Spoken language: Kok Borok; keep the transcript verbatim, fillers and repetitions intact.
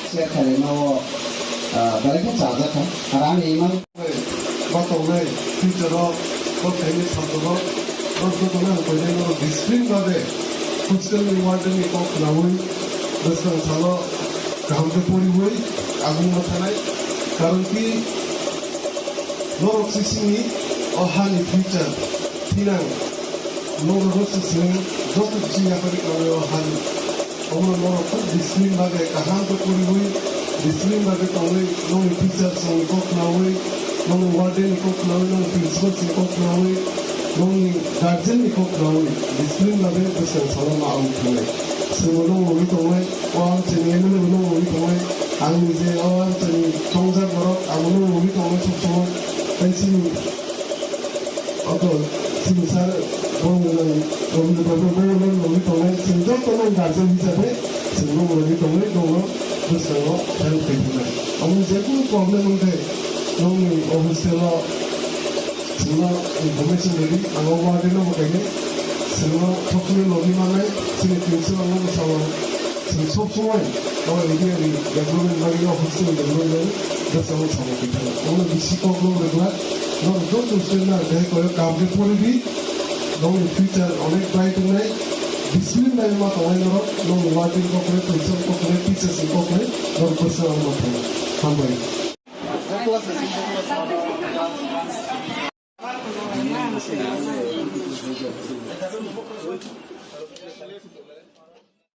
Share khaina o, ah, belai khe chajak kha. Ar ani imang ba tongnai future o, bo khaini sabjak o, bo jotono ang koinai no discipline babe hostel ni warden ni kok khnaui bwskang salo kaham khe poriui agungma thanai. Karon ki norok sisini o hani future thinang. Norok se sini joto bising yapari kami o hani. Omo norok khub discipline bagwi kaham khe poriui, discipline bagwi tongwi, nongni teachers ni kok khnaui, nongni warden ni kok khnaui, nongni principal ni kok khnaui, nongni guardian ni kok khnaui, discipline bagwi bwswng salo ma ong thangnai. Chwngbo nong ugwi tongnai, o amchaini M L A bo nong ugwi tongnai, ang nije o amchaini tongjak borok, abo nong ugwi tongnai sob somoi. Tei chini Oto chini sir bo Rabindra Babu bo nogwi tongnai, chwng joto no guardian hisabe chwng nogwi tongnai, nogo bwskango help khaithoknai. Omo jekunu problem wngkhe nogni o hostel o chwngno information rwdi, ang o warden no bo kainai, chwngno thokni logi mannai, chini principal no bo sao. Chwng sob somoi o area ni development bagwi, o hostel ni development bagwi bwskango samung twi thangna. Omo bisi kok rok rwgwlak, norok joto student no je koi o kaham khe pori di, nongni future onek bright wngnai, discipline bai ma tongnai norok, nongni warden kok rwgwlak, principal kok rwgwlak, teachers ni kok rwgwlak, norok bwskango ma thangna. Hambai.